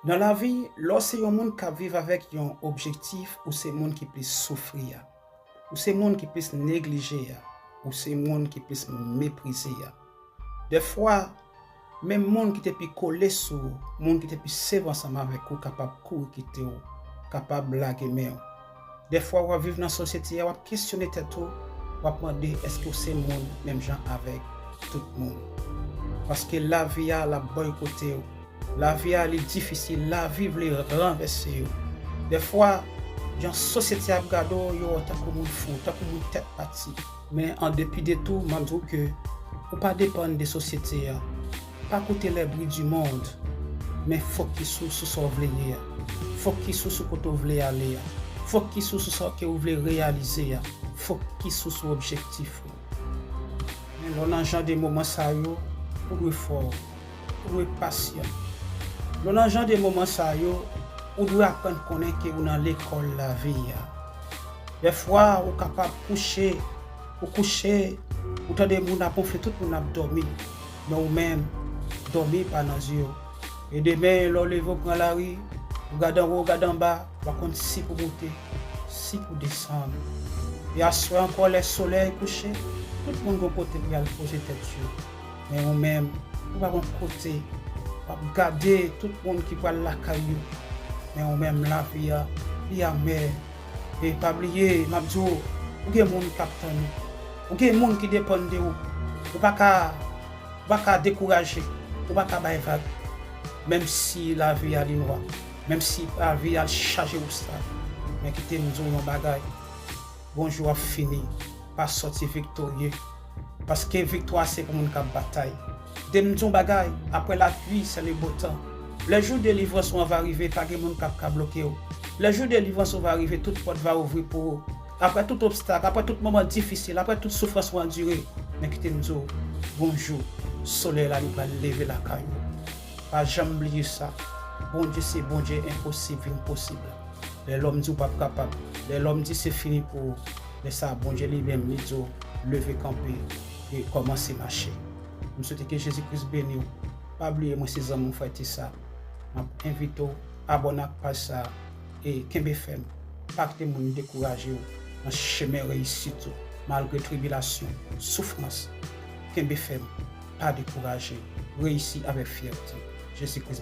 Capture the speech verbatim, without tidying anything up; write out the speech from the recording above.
Nan lavi, lè w se yon moun k ap viv avèk yon objektif, ou se moun ki plis soufri a. Ou se moun ki plis neglije a. Ou se moun ki plis meprize a. Dèfwa, menm moun ki te pi kole sou ou, moun ki te pi sèvi ansanm avèk ou kapab kouri kite w, kapab lage men w. Dèfwa, w ap viv nan sosyete a, w ap kesyone tèt ou, w ap mande èske w se moun menm jan avèk tout moun. Paske lavi a, l ap bòykote w. Lavi a, li difisil, lavi vle ranvèse w. Dèfwa, jan sosyete a ap gade w, yo wè w tankou moun fou, tankou moun tèt pati. Men an depi de tou, m ap di w ke ou pa depann de sosyete a. Pa koute les bruits du monde, men fokis ou sou sa w vle ye a. Fokis ou sou kote w vle ale a. Fokis ou sou sa ke w vle reyalize a. Fokis ou sou objektif ou. Men lè w nan jan de moman sa yo, ou dwe fò, ou dwe pasyan. Lè w nan jan de moman sa yo, ou dwe aprann konnen ke ou nan lekòl lavi a. Dèfwa, ou kapab kouche, ou kouche, ou tande moun ap wonfle, tout moun ap dòmi. Men ou menm, dòmi pa nan zye w. E demen, lè w leve, w pran lari, ou gade anwo, ou gade anba, w pa konn si pou moute, si pou desann. E aswè ankò, lè solèy kouche, tout moun gon kote pou y al poze tèt yo. Men ou menm, ou pa gon kote, w ap gade tout moun ki pral lakay yo. Men ou menm, lavi a, li amè. E pa bliye, m ap di w, ou gen moun k ap tann ou. Ou gen moun ki depann de ou. Ou pa ka, ou pa ka dekouraje. Ou pa ka bay vag. Menm si lavi a li nwa. Menm si lavi a chaje obstak. Men kite m di w yon bagay. Bonjou ap fini. Pa sòti viktorye. Paske viktwa se pou moun k ap batay. Kite m di w bagay, après la pluie, c'est le beau temps. Le jour de délivrance ou an va rive, pa gen moun k ap ka bloke w. Le jour de délivrance ou va rive, tout pòt va ouvri pou ou. Apre tout obstak, apre tout moman difisil, apre tout soufrans ou andire, men kite m di w, bonjou, solèy la li pral leve lakay ou. Pa janm bliye sa. Bondye se Bondye enposib vin posib la. Lè lòm di w p ap kapab, lè lòm di se fini pou ou, lè sa a Bondye li menm li di w leve kanpe e kòmanse mache. M swete ke Jezi Kris beni w. Pa bliye mwen se zanmi w frè Tisa. M ap envite w abòne ak paj sa a e kenbe fèm. Pa kite moun dekouraje w nan chemen reyisit ou malgre tribilasyon, soufrans. Kenbe fèm, pa dekouraje. Reyisi avèk fyète. Jezi Kris.